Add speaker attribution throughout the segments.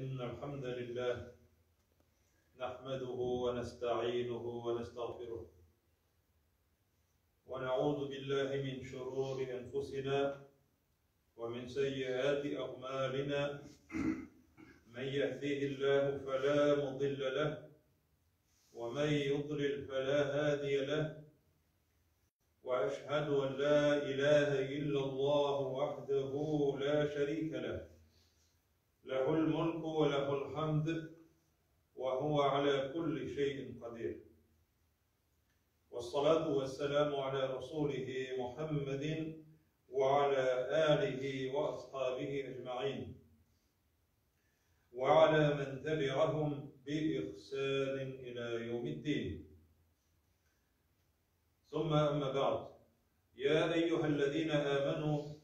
Speaker 1: إن الحمد لله نحمده ونستعينه ونستغفره ونعوذ بالله من شرور أنفسنا ومن سيئات أعمالنا من يهديه الله فلا مضل له ومن يضلل فلا هادي له واشهد ان لا اله الا الله وحده لا شريك له له الملك وله الحمد وهو على كل شيء قدير والصلاه والسلام على رسوله محمد وعلى اله واصحابه اجمعين وعلى من تبعهم باحسان الى يوم الدين ثم أما بعد يا أيها الذين آمنوا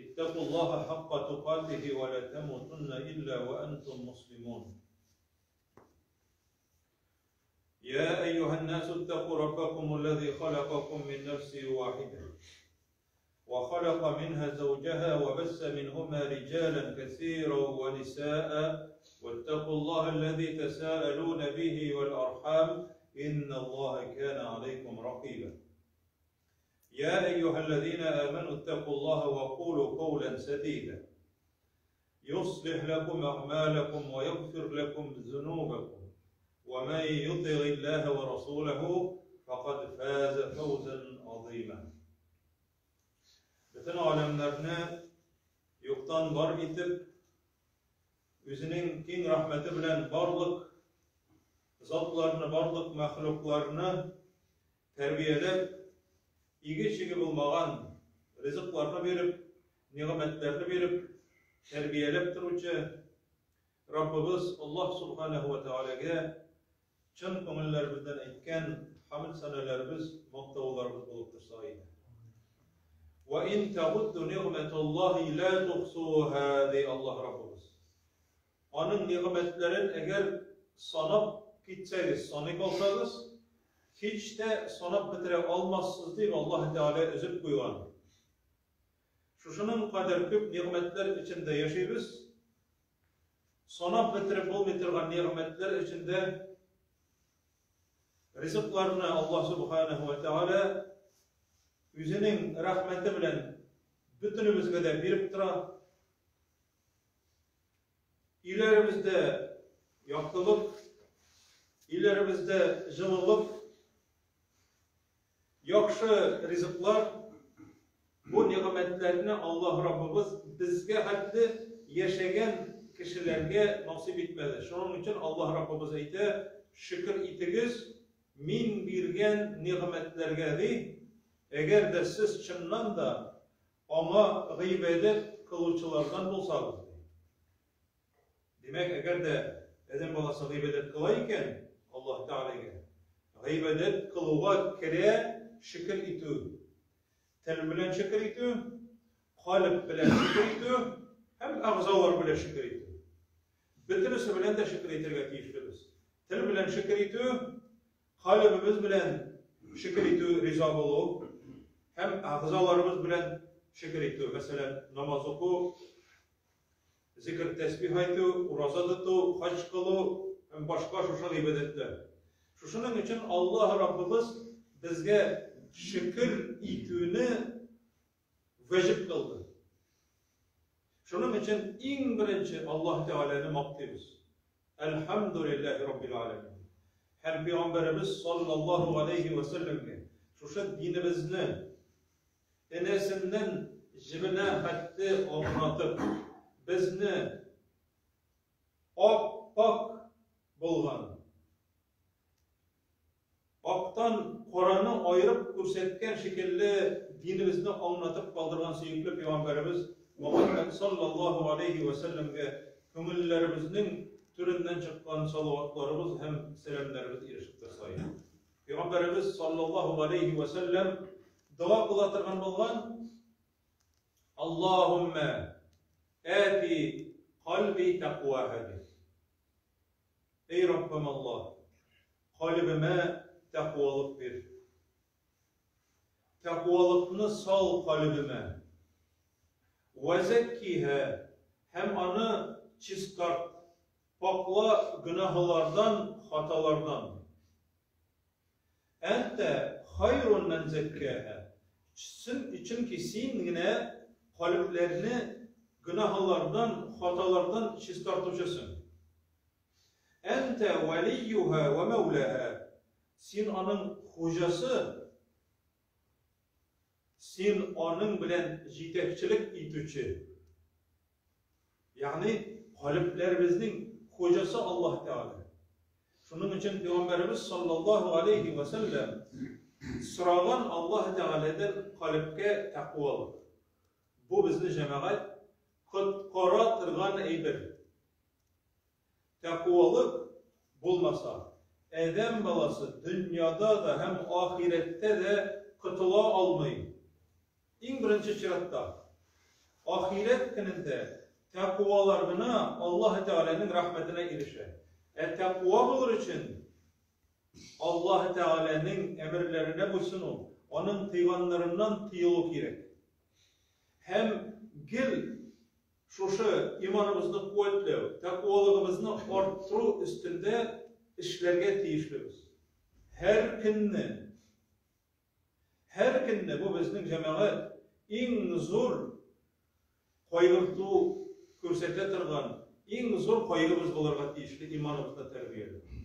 Speaker 1: اتقوا الله حق تقاته ولا تموتن إلا وأنتم مسلمون يا أيها الناس اتقوا ربكم الذي خلقكم من نفس واحدة وخلق منها زوجها وبث منهما رجالا كثيرا ونساء واتقوا الله الذي تساءلون به والأرحام إن الله كان عليكم رقيبا يا أيها الذين آمنوا اتقوا الله وقولوا قولا سديدا يصلح لكم أعمالكم ويغفر لكم ذنوبكم ومن يطع الله ورسوله فقد فاز فوزا عظيما Бөтен галәмнәрне юктан бар итеп, үзенең киң рәхмәте белән барлык затларны, барлык мәхлукларны тәрбияләп, иге-чиге булмаган ризыкларны биреп, нигъмәтләрне биреп, тәрбияләп торучы Раббыбыз Аллаһ Субханаһу ва Тәгаләгә чын күңелләребездән әйткән хәмд сәнәләребез, мактауларыбыз булып торса иде. Ва ин тәгудду нигъмәталлаһи ла тухсуха, ди Аллаһ Раббыбыз. Аның нигъмәтләрен әгәр санап китсәгез, саный калсагыз, һич тә санап бетерә алмассыз дип Аллаһ Тәгалә өзеп куйган. Шушының кадәр күп нигъмәтләр эчендә яшибез. Санап бетереп булмый торган нигъмәтләр эчендә ризыкларны Аллаһ Субханаһу ва Тәгалә үзенең рәхмәте белән бөтенебезгә дә биреп тора. Өйләребездә яктылык, өйләребездә җылылык, Яхшы ризыклар, бу нигъмәтләрне Аллаһ Раббыбыз безгә хәтле яшәгән кешеләргә насыйп итмәде. Шуның өчен Аллаһ Раббыбыз әйтә, шөкер итегез мин биргән нигъмәтләргә, ди, әгәр дә сез чыннан да аңа гыйбадәт кылучылардан булсагыз, ди. Димәк, әгәр дә адәм баласы гыйбадәт кыла икән, Аллаһ Тәгаләгә, гыйбадәт кылуга керә шөкер итү. Тел белән шөкер итү, калеб белән шөкер итү һәм әгъзалар белән шөкер итү. Бөтенесе белән дә шөкер итәргә тиешлебез. Тел белән шөкер итү, калебебез белән шөкер итү, риза булу һәм әгъзаларыбыз белән шөкер итү. Мәсәлән, намаз уку, Зикр, тәсбих әйтү, ураза тоту, хаҗ кылу һәм башка шушы гыйбадәтләр. Шушының өчен Аллаһ Раббыбыз безгә шөкер итүне вәҗиб кылды. Шуның өчен иң беренче Аллаһ Тәгаләне мактыйбыз. Әлхәмдүлилләһи Раббил аләмин. Һәм пәйгамбәребез саллаллаһу алейхи ва сәлләмгә шушы динебезне Энәсеннән җебенә хәтле аңлатып, безне ап-ак булган, актан караны аерып күрсәткән шикелле динебезне аңлатып калдырган сөекле пәйгамбәребез Мөхәммәд саллаллаһу алейһи вә сәлләмгә күңелләребезнең түреннән чыккан салаватларыбыз һәм сәламнәребез ирешеп торса иде. Пәйгамбәребез саллаллаһу алейһи вә сәлләм дога кыла торган булган, Аллаһуммә әти кальби тәкъваһа дип. Эй Раббым Аллаһ, кальбемә тәкъвалык бир. Тәкъвалыкны сал кальбемә. Вә зәккиһә һәм аны чистарт. Пакла гөнаһлардан, хаталардан. Әнтә хайрун мән зәккәһә. Чөнки син генә калебләрне гөнаһлардан, хаталардан чистартучысың. Әнтә вәлиюһә вә мәүләһә. Син аның хуҗасы, син аның белән җитәкчелек итүче. Ягъни калебләребезнең хуҗасы Аллаһ Тәгалә. Шуның өчен Пәйгамбәребез саллаллаһу алейхи ва сәлләм сораган Аллаһ Тәгаләдән калебкә тәкъвалык. Бу безне җәмәгать коткара торган әйбер. Тәкъвалык булмаса, адәм баласы дөньяда да һәм ахирәттә дә котыла алмый. Иң беренче чиратта, ахирәт көнендә тәкъвалар гына Аллаһы Тәгаләнең рәхмәтенә ирешә. Ә тәкъва булыр өчен Аллаһы Тәгаләнең әмерләренә буйсыну, аның тыйганнарыннан тыелу кирәк. Һәм гел шушы иманыбызны куәтләү, тәкъвалыгыбызны арттыру өстендә эшләргә тиешлебез. Һәр көнне Һәр көнне бу безнең җәмәгать иң зур кайгырту күрсәтә торган иң зур кайгыбыз булырга тиешле иманыбызны тәрбияләү.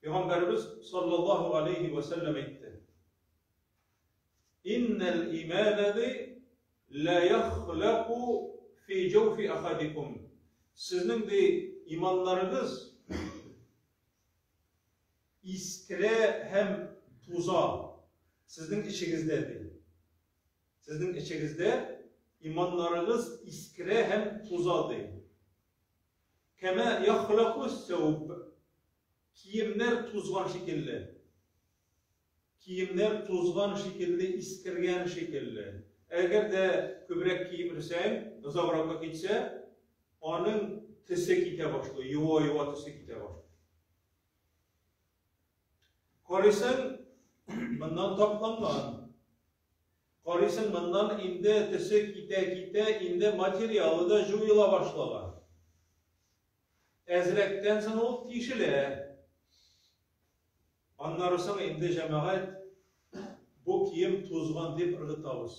Speaker 1: Пәйгамбәребез саллаллаһу алейхи ва сәлләм әйтте. Иннәл имана ди ла яхлаку фи җәүфи ахадикум. Сезнең ди иманнарыгыз Искерә һәм туза. Сезнең эчегездә, ди. Сезнең эчегездә иманнарыгыз искерә һәм туза, ди. Кәмә яхлаку сәүб. Киемнәр тузган шикелле. Киемнәр тузган шикелле, искергән шикелле. Әгәр дә күбрәк киеп йөрсәң, озагракка китсә, аның төсе китә башлый, юа-юа төсе китә башлый. Карыйсың, моннан тапланган. Карыйсың, моннан инде төсе китә-китә, инде материалы да җуела башлаган. Әзрәктән соң ул тишелә. Аннары соң инде җәмәгать бу кием тузган дип ыргытабыз.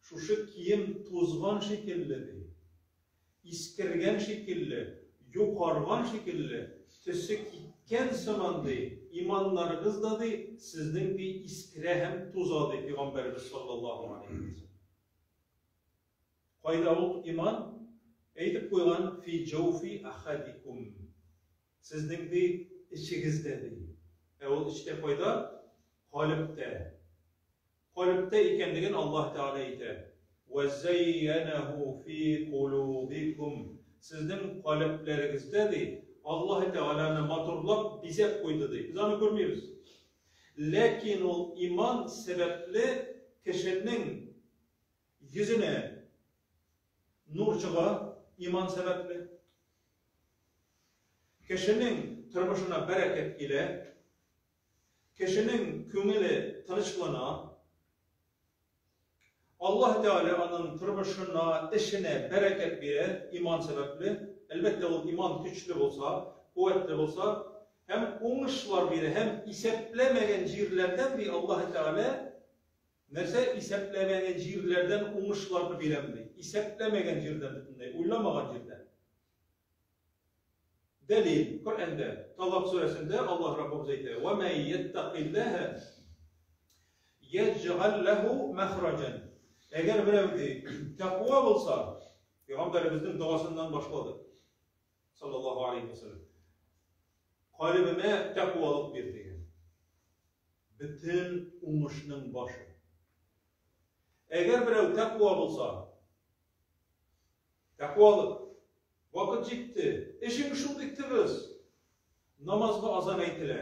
Speaker 1: Шушы кием тузган шикелле ди. Искергән шикелле, юкарган шикелле, төсе киткән сыман, ди, иманнарыгыз да, ди, сезнең, ди, искерә һәм туза, ди Пәйгамбәребез саллаллаһу алейһи ва сәлләм. Кайда ул иман? Әйтеп куйган, фи җәүфи ахадикум. Сезнең, ди, эчегездә, ди. Ә ул эчтә кайда? Калебтә. Калебтә икәнлеген Аллаһ Тәгалә әйтә, Вә зәййәнәһү фи кулубикум, Сезнең калебләрегездә, ди, Аллаһ Тәгалә аны матурлап, бизәп куйды, ди. Без аны күрмибез. Ләкин ул иман сәбәпле кешенең йөзенә нур чыга, иман сәбәпле. Кешенең тормышына бәрәкәт килә. Кешенең күңеле тынычлана. Аллаһ Тәгалә аның тормышына, эшенә бәрәкәт бирә, иман сәбәпле. Әлбәттә, ул иман көчле булса, куәтле булса, һәм уңышлар бирә, һәм исәпләмәгән җирләрдән, ди Аллаһ Тәгалә, нәрсә исәпләмәгән җирләрдән уңышларны бирәм, ди. Исәпләмәгән җирдән бөтенләй, уйламаган җирдән. Дәлил, Коръәндә, Талак сүрәсендә Аллаһ Раббыбыз әйтә: "Ва мә яттакиллаһа яҗгал ләһу махраҗан". Әгәр берәү ди, тәкъва булса, Пәйгамбәребезнең догасыннан башлады. Саллаллаһу алейхи ва саллям. Калебемә тәкъвалык бир дигән. Бөтен уңышның башы. Әгәр берәү тәкъва булса, Тәкъвалык. Вакыт җитте. Эшең шундый тыгыз. Намазга азан әйтелә.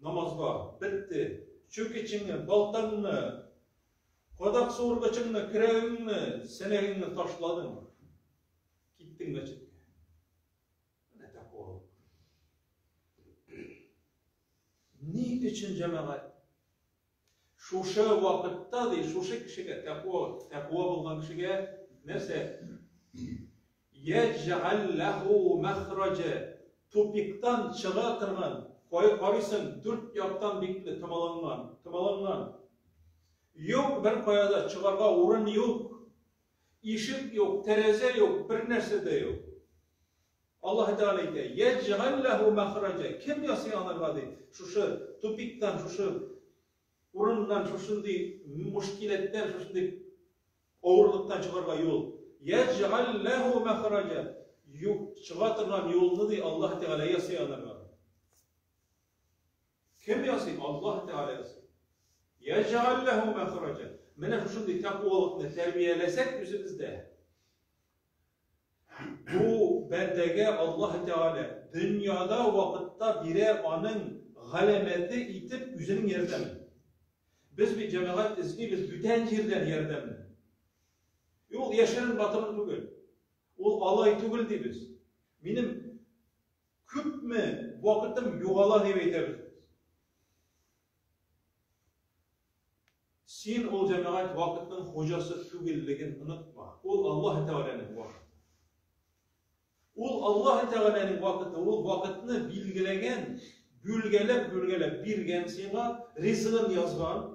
Speaker 1: Намазга. Бетте. Чүкечеңне, балтаңны, кадак суыргычыңны, көрәгеңне, сәнәгеңне ташладың. Киттең мәчеткә. Менә тәкъвалык. Ни өчен җәмәгать? Шушы вакытта, ди, шушы кешегә, тәкъва, тәкъва булган кешегә нәрсә? Яҗгал ләһу мәхраҗа. Тупиктан чыга торган, карыйсың, дүрт яктан бикле, томаланган, томаланган. Юк, бер кая да чыгарга урын юк. Ишек юк, тәрәзә юк, бер нәрсә дә юк. Аллаһ Тәгалә әйтә, Яҗгал ләһу мәхраҗа. Кем ясый анарга ди? Шушы тупиктан, шушы урыннан, шушындый мушкиләттән, шушындый авырлыктан чыгарга юл. Яҗгал ләһу мәхраҗа. Юк, чыга торган юлны ди Аллаһ Тәгалә ясый анарга. Кем ясый? Аллаһ Тәгалә ясый. Яҗгал ләһу мәхраҗа. Менә шушындый тәкъвалыкны тәрбияләсәк үзебездә, бу бәндәгә Аллаһ Тәгалә дөньяда вакытта бирә аның галәмәте итеп үзенең ярдәмен. Без бит җәмәгать эзлибез бүтән җирдән ярдәмне. Ул яшерен батырын түгел. Ул алай түгел дибез. Минем күпме вакытым югала дип әйтәбез. Син ул җәмәгать вакытның хуҗасы түгеллеген онытма. Ул Аллаһ Тәгаләнең вакыты. Ул Аллаһ Тәгаләнең вакыты, ул вакытны билгеләгән, бүлгәләп-бүлгәләп биргән сиңа, ризыгын язган.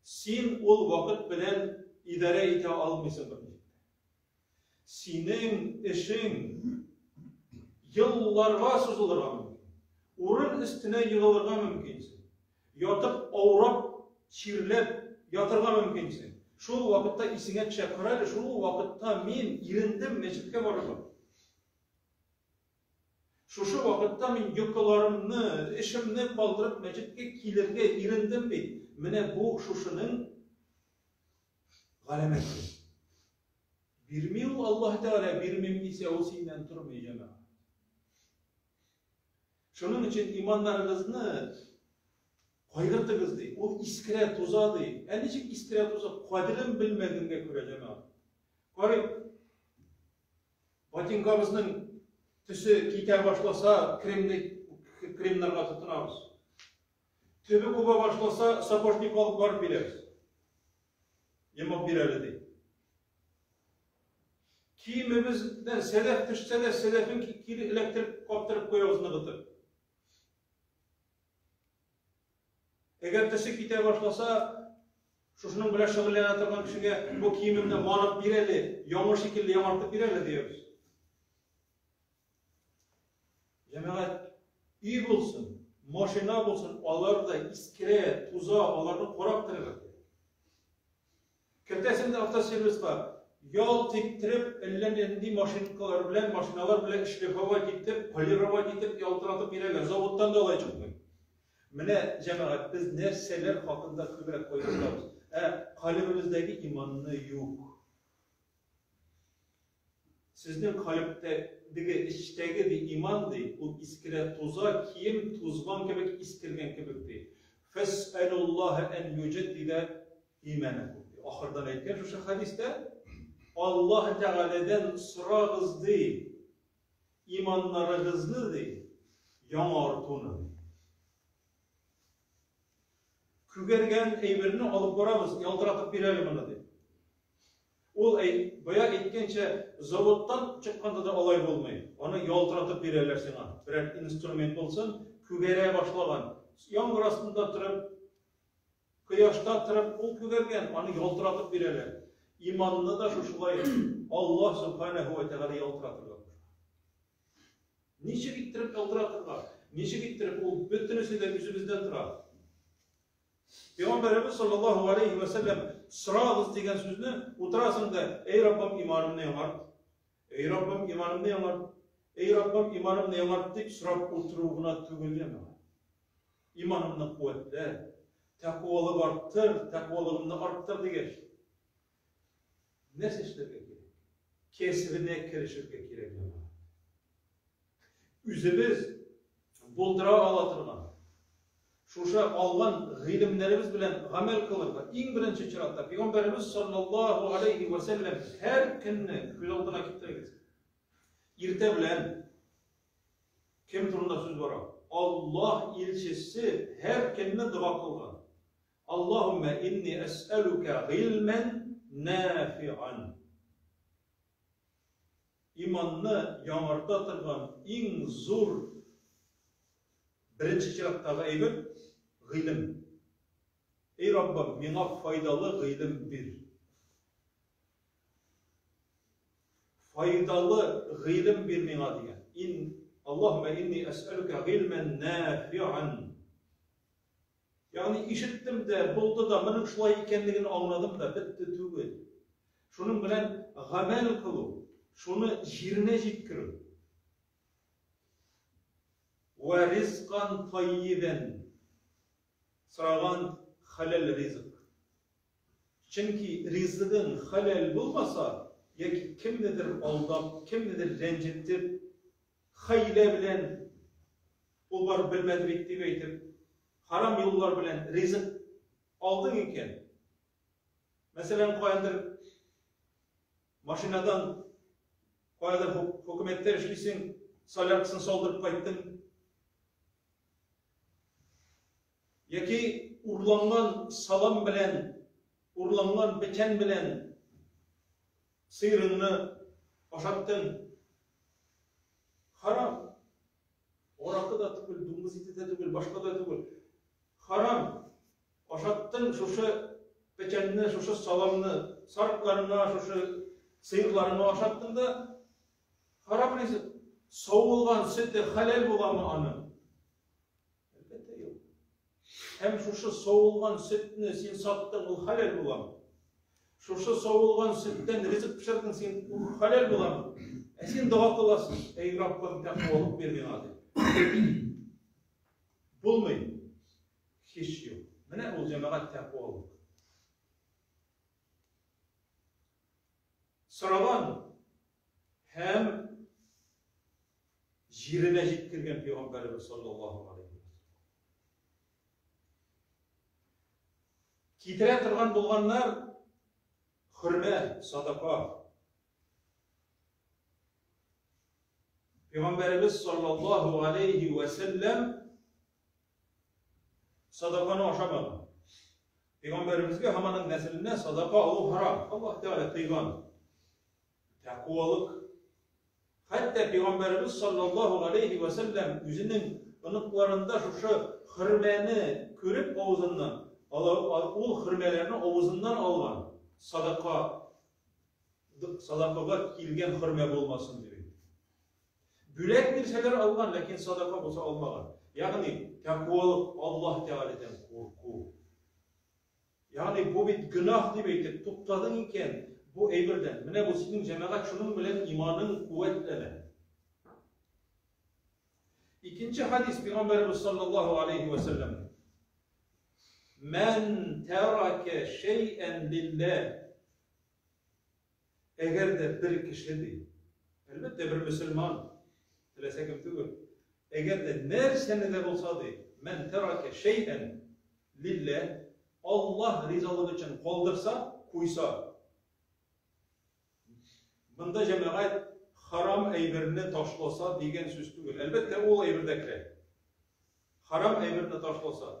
Speaker 1: Син ул вакыт белән идарә итә алмыйсың берничек. Синең эшең елларга сузылырга мөмкин. Урын өстенә егылырга мөмкинсең. Ятып, авырап, чирләп ятырга мөмкинсең. Шул вакытта исеңә төшә, кара әле, шул вакытта мин ирендем мәчеткә барырга. Шушы вакытта мин йокыларымны, эшемне калдырып мәчеткә килергә ирендем бит. Менә бу шушының галәмәте. Бирми ул Аллаһ Тәгалә, бирмим дисә, ул синнән тормый, җәмәгать. Шуның өчен иманнарыгызны кайгыртыгыз ди. Ул искерә, туза ди. Ә ничек искерә, туза? Кадерен белмәгәнгә күрә, җәмәгать. Карыйк. Ботинкабызның төсе китә башласа, кремны кремнарга тотынабыз. Төбе куба башласа, сапожник алып барып бирәбез. Ямап бир әле ди. Киемебездән сәдәф төшсә дә, сәдәфен кире эләктереп, каптырып куябыз ныгытып. Әгәр төсе китә башласа, шушының белән шөгыльләнә торган кешегә бу киемемне манып бир әле, яңа шикелле яңартып бир әле диябез. Җәмәгать, өй булсын, машина булсын, алар да искерә, туза, аларны карап торырга кирәк. Кертәсең дә автосервиска, ялт иттереп, әллә нинди машинкалар белән, машиналар белән шлифовать итеп, полировать итеп, ялтыратып бирәләр. Заводтан да алай чыкмый. Менә, җәмәгать, без нәрсәләр хакында күбрәк кайгыртабыз, ә калебебездәге иманны юк. Сезнең калебтәге, эчтәге ди иман ди, ул искерә, туза, кием тузган кебек, искергән кебек ди. Фәсьәлуллаһа ән юҗәддидә иманакум ди. Ахырдан әйткән шушы хәдистә, Аллаһ Тәгаләдән сорагыз ди, иманнарыгызны ди, яңартуны ди. Күгәргән әйберне алып барабыз, ялтыратып бир әле моны ди. Ул әй, бая әйткәнчә, заводтан чыкканда да алай булмый. Аны ялтыратып бирәләр сиңа. Берәр инструмент булсын, күгәрә башлаган. Яңгыр астында торып, кояшта торып, ул күгәргән, аны ялтыратып бирәләр. Иманны да шушылай Аллаһ Субханәһү вә Тәгалә ялтыратырга куша. Ничек иттереп ялтыратырга? Ничек иттереп? Ул бөтенесе дә үзебездән тора. Пәйгамбәребез саллаллаһу алейхи ва сәлләм сорагыз дигән сүзне утырасың да, эй Раббым, иманымны яңарт. Эй Раббым, иманымны яңарт. Эй Раббым, иманымны яңарт дип сорап утыру гына түгел җәмәгать. Иманымны куәтлә, тәкъвалык арттыр, тәкъвалыгымны арттыр дигәч, нәрсә эшләргә кирәк? Кәсебенә керешергә кирәк җәмәгать. Үзебез булдыра ала торган, шушы алган гыйлемнәребез белән гамәл кылырга, иң беренче чиратта Пәйгамбәребез саллаллаһу алейхи ва сәлләм һәр көнне күз алдына китерегез. Иртә белән кем турында сүз бара? Аллаһ илчесе һәр көнне дога кылган. Аллаһумма инни әсәлүкә гыйльмән нафиан. Иманны яңарта торган иң зур беренче чираттагы әйбер гыйлем. Эй Раббым, миңа файдалы гыйлем бир. Файдалы гыйлем бир миңа дигән. Ин Аллаһумма инни әсәлүкә гыйльмән нафиан. Ягъни ишеттем дә, булды да, моның шулай икәнлеген аңладым да, бетте түгел. Шуның белән гамәл кылу, шуны җиренә җиткерү. Вә ризкан таййибән. Сораган хәләл ризык. Чөнки ризыгың хәләл булмаса, яки кемнедер алдап, кемнедер рәнҗетеп, хәйлә белән, ул барып белмәде бит дип әйтеп, харам юллар белән ризык алдың икән, мәсәлән, каяндыр машинадан, каядыр хөкүмәттә эшлисең, соляркасын салдырып кайттың, Яки урланган салам белән, урланган печән белән сыерыңны ашаттың. Харам. Аракы да түгел, дуңгыз ите дә түгел, башка да түгел. Харам. Ашаттың шушы печәнне, шушы саламны, сарыкларыңа, шушы сыерларыңа ашаттың да, харам ризык. Савылган сөте хәләл буламы аның? Әлбәттә, юк. Һәм шушы савылган сөтне син саттың, ул хәләл буламы? Шушы савылган сөттән ризык пешердең син, ул хәләл буламы? Ә син дога кыласың, әй Раббым, тәкъвалык бир миңа дип. Булмый. Һич юк. Менә ул җәмәгать тәкъвалык. Сораган һәм җиренә җиткергән пәйгамбәребез саллаллаһу алейхи ва Китерә торган булганнар хөрмә, садака. Пәйгамбәребез саллаллаһу алейхи ва сәлләм садаканы ашамаган. Пәйгамбәребезгә һәм аның нәселенә садака алу харам. Аллаһ Тәгалә тыйган. Тәкъвалык. Хәтта Пәйгамбәребез саллаллаһу галәйһи вә сәлләм үзенең оныкларында шушы хөрмәне күреп авызыннан, ул хөрмәләрне авызыннан алган, садака, садакага килгән хөрмә булмасын дип әйтте. Бүләк бирсәләр алган, ләкин садака булса алмаган. Ягъни тәкъвалык, Аллаһ Тәгаләдән курку. Ягъни бу бит гөнаһ дип әйтеп туктадың икән бу әйбердән. Менә бу синең җәмәгать шуның белән иманың куәтләнә. Икенче хадис пәйгамбәребез саллаллаһу алейхи ва сәлләм. Мән тарака шәйән лилләһ. Әгәр дә бер кеше ди, әлбәттә, бер мөселман, теләсә кем түгел, әгәр дә нәрсәне дә булса ди, мән тәрака шәйән лилләһ, Аллаһ ризалыгы өчен калдырса, куйса. Монда җәмәгать харам әйберне ташласа дигән сүз түгел. Әлбәттә, ул әйбер дә керә. Харам әйберне ташласа.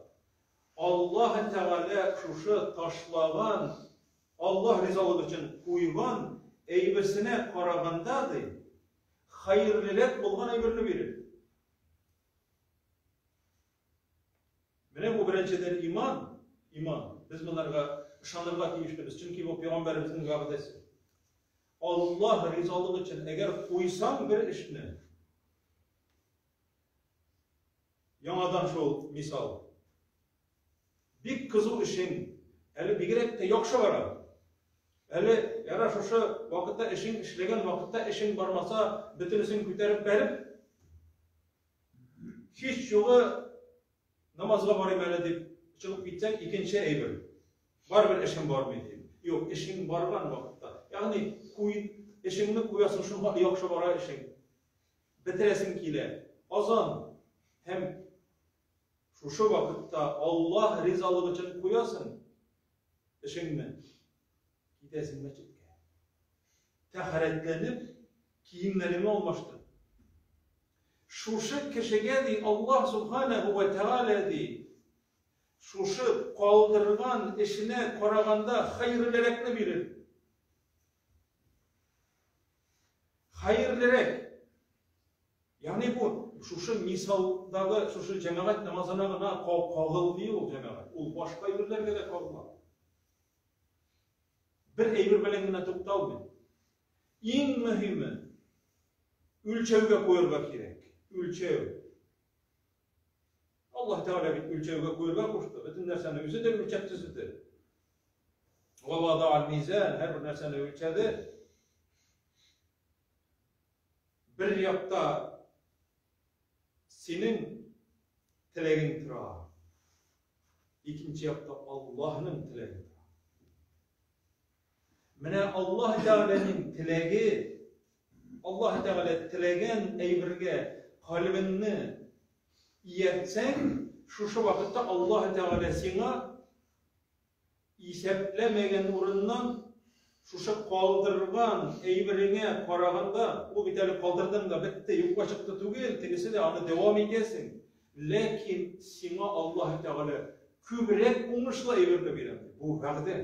Speaker 1: Аллаһ Тәгалә шушы ташлаган Аллаһ ризалыгы өчен куйган әйберсенә караганда, ди, хәерлерәк булган әйберне бирер. Менә бу беренчедән иман, иман. Без монарга ышанырга тиешлебез, чөнки бу пәйгамбәребезнең вәгъдәсе. Аллаһ ризалыгы өчен әгәр куйсаң бер эшне, яңадан шул мисал. Бик кызу эшең, әле бигрәк тә яхшы бара. Әле яра шушы вакытта эшең эшләгән вакытта эшең бармаса, бөтенесен күтәреп бәреп, һич югы намазга барыйм әле дип чыгып китсәң, икенче әйбер. Барыбер эшең бармый дип. Юк, эшең барган вакытта. Ягъни куй, эшеңне куясың, шунда яхшы бара эшең. Бетерәсең килә. Азан һәм Шушы вакытта Аллаһ ризалыгы өчен куясың эшеңне, китәсең мәчеткә. Тәһарәтләнеп, киемнәреңне алмаштыр. Шушы кешегә ди Аллаһ субханаһу ва тааля ди, шушы калдырган эшенә караганда хәерлерәкне бирер. Хәерлерәк. Ягъни бу шушы мисалдагы шушы җәмәгать намазына гына кагылмый ул җәмәгать. Ул башка әйберләргә дә кагыла. Бер әйбер белән генә тукталмый. Иң мөһиме үлчәүгә куярга кирәк. Үлчәү. Аллаһ Тәгалә бит үлчәүгә куярга кушты. Бөтен нәрсәне үзе дә үлчәп төзеде. Ва вадa'ал мизан, һәрбер нәрсәне үлчәде. Бер якта синең теләгең тора. Икенче якта Аллаһның теләге тора. Менә Аллаһ Тәгаләнең теләге, Аллаһ Тәгалә теләгән әйбергә кальбеңне ияртсәң, шушы вакытта Аллаһ Тәгалә сиңа Исәпләмәгән урыннан шушы калдырган әйбереңә караганда, ул бит әле калдырдың да бетте, юкка чыкты түгел, тегесе дә аны дәвам итәсең. Ләкин сиңа Аллаһ Тәгалә күбрәк уңышлы әйберне бирә. Бу вәгъдә.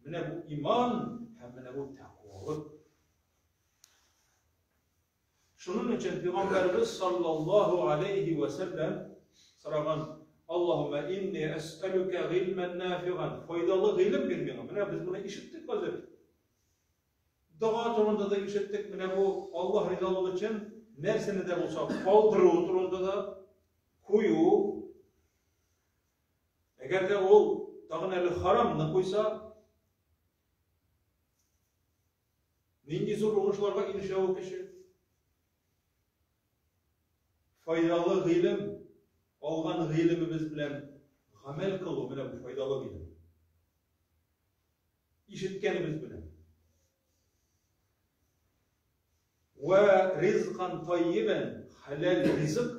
Speaker 1: Менә бу иман һәм менә бу тәкъвалык. Шуның өчен Пәйгамбәребез саллаллаһу алейһи вә сәлләм сораган, Аллаһумма инни әс'әлүкә гыйльмән нафиган. Файдалы гыйлем бир миңа. Менә без моны ишеттек хәзер. Дога турында да ишеттек. Менә бу Аллаһ ризалыгы өчен нәрсәне дә булса калдыру турында да кую. Әгәр дә ул тагын әле харамны куйса, Нинди зур уңышларга ирешә ул кеше? Файдалы гыйлем, алган гыйлемебез белән гамәл кылу, менә бу файдалы гыйлем. Ишеткәнебез белән. Вә ризкан тайибән, хәләл ризык.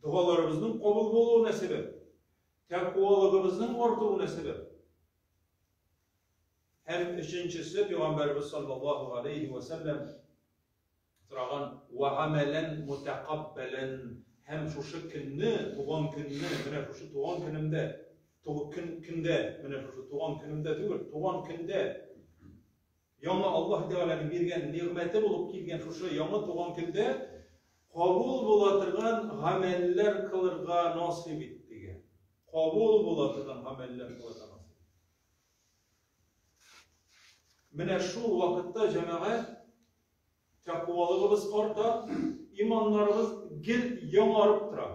Speaker 1: Догаларыбызның кабул булуына сәбәп. Тәкъвалыгыбызның артуына сәбәп. Һәм өченчесе, Пәйгамбәребез саллаллаһу галәйһи вә сәлләм сораган, Вә гамәлән мутәкаббәлән, һәм шушы көнне, туган көнне, менә шушы туган көнемдә, көн, көндә, менә шушы туган көнемдә түгел, туган көндә, яңа Аллаһ Тәгаләнең биргән нигъмәте булып килгән шушы яңа туган көндә кабул була торган гамәлләр кылырга насыйп ит, дигән. Кабул була торган гамәлләр кылырга насыйп ит. Менә шул вакытта җәмәгать тәкъвалыгыбыз арта, иманнарыбыз гел яңарып тора.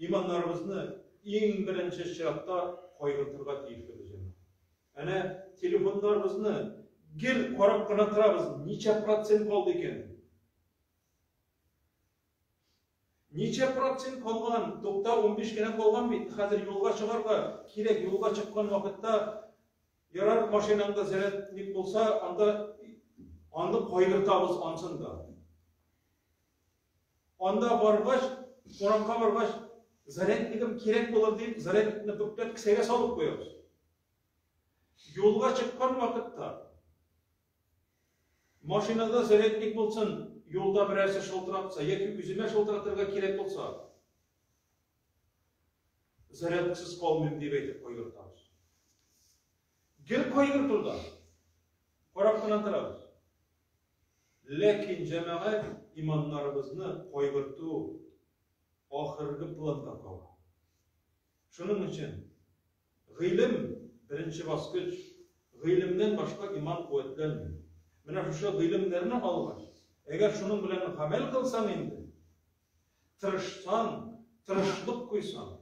Speaker 1: Иманнарыбызны иң беренче чиратта кайгыртырга тиешлебез җәмәгать. Әнә телефоннарыбызны гел карап кына торабыз, ничә процент калды икән? Ничә процент калган? Тукта, 15 генә калган бит. Хәзер юлга чыгарга кирәк. Юлга чыккан вакытта ярар машинаңда зарядник булса, анда аны кайгыртабыз ансын да. Анда баргач, кунакка баргач, заряднигым кирәк булыр дип, зарядникны бөкләп кесәгә салып куябыз. Юлга чыккан вакытта Машинада зарядник булсын, юлда берәрсе шылтыратса яки үземә шылтыратырга кирәк булса, зарядкасыз калмыйм дип әйтеп кайгыртабыз. Гел кайгыртуда. Карап кына торабыз. Ләкин җәмәгать иманнарыбызны кайгырту ахыргы планда кала. Шуның өчен Гыйлем, беренче баскыч. Гыйлемнән башка иман куәтләнми. Менә шушы гыйлемнәрне алгач, әгәр шуның белән гамәл кылсаң инде, тырышсаң, тырышлык куйсаң,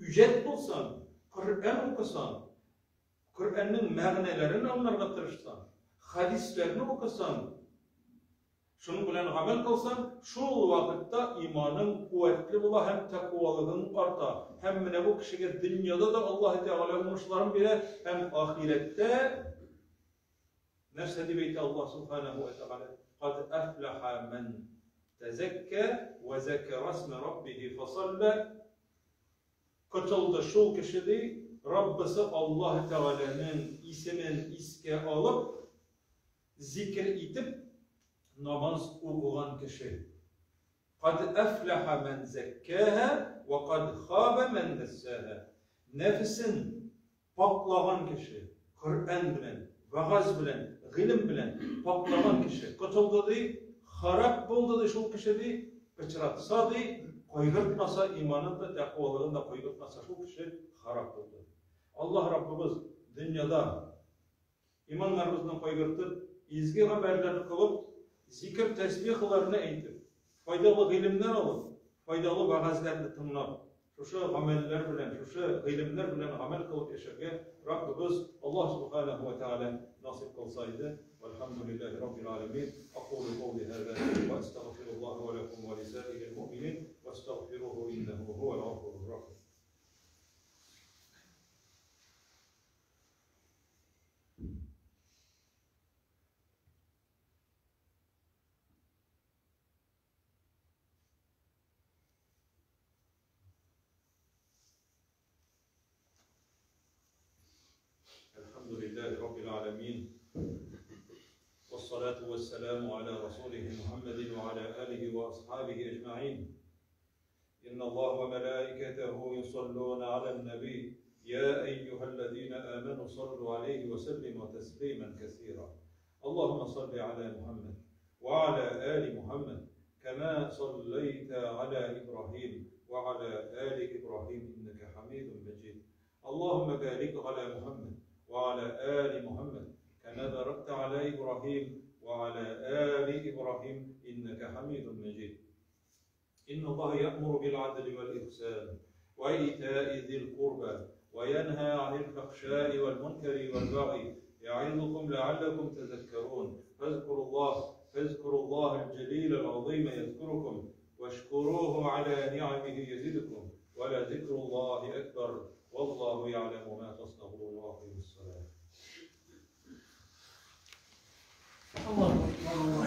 Speaker 1: үҗәт булсаң, Коръән укысаң, Коръәннең мәгънәләрен аңларга тырышсаң, хәдисләрне укысаң, Шуның белән гамәл кылсаң, шул вакытта иманың куәтле була һәм тәкъвалыгың арта. Һәм менә бу кешегә дөньяда да Аллаһы Тәгалә уңышларын бирә һәм ахирәттә нәрсә дип әйтә Аллаһ Субханаһу ва Тәгалә? Кад әфлаха ман тәзәккә ва зәкәра исмә раббихи фасалла. Котылды шул кеше ди, Раббысы Аллаһы Тәгаләнең исемен искә алып, Зикер итеп намаз укыган кеше. Кад әфләхә мән зәккәһә вә кад хабә мән дәссәһә. Нәфесен пакьлаган кеше. Коръән белән, вәгазь белән, гыйлем белән паклаган кеше котылды ди, харап булды ди шул кеше ди, пычратса ди, кайгыртмаса иманын да, тәкъвалыгын да кайгыртмаса шул кеше харап булды. Аллаһ Раббыбыз дөньяда иманнарыбызны кайгыртып, изге гамәлләр кылып, зикер тәсбихларны әйтеп, файдалы гыйлемнәр алып, файдалы вәгазьләрне тыңлап, шушы гамәлләр белән, шушы гыйлемнәр белән гамәл кылып яшәргә Раббыбыз Аллаһ субханаһу ва тааля насыйп кылса иде. Вальхамдулиллахи раббил аламин. Акулу каули хаза ва астагфируллаһа ва лакум ва лисаирил муъминин вастагфируху иннаху хувал гафурур рахим. الحمد لله رب العالمين والصلاة والسلام على رسوله محمد وعلى آله وأصحابه أجمعين. إن الله وملائكته يصلون على النبي يا أيها الذين آمنوا صلوا عليه وسلموا تسليما كثيرا. اللهم صل على محمد وعلى آل محمد كما صليت على إبراهيم وعلى آل إبراهيم إنك حميد مجيد. اللهم بارك على محمد وعلى آل محمد كما باركت على إبراهيم وعلى آل إبراهيم إنك حميد مجيد. إن الله يأمر بالعدل والإحسان وإيتاء ذي القربى وينهى عن الفحشاء والمنكر والبغي يعظكم لعلكم تذكرون. فاذكروا الله الجليل العظيم يذكركم واشكروه على نعمه يزدكم ولذكر الله أكبر والله يعلم ما تصنعون. وأقيموا الصلاة.
Speaker 2: الله أكبر.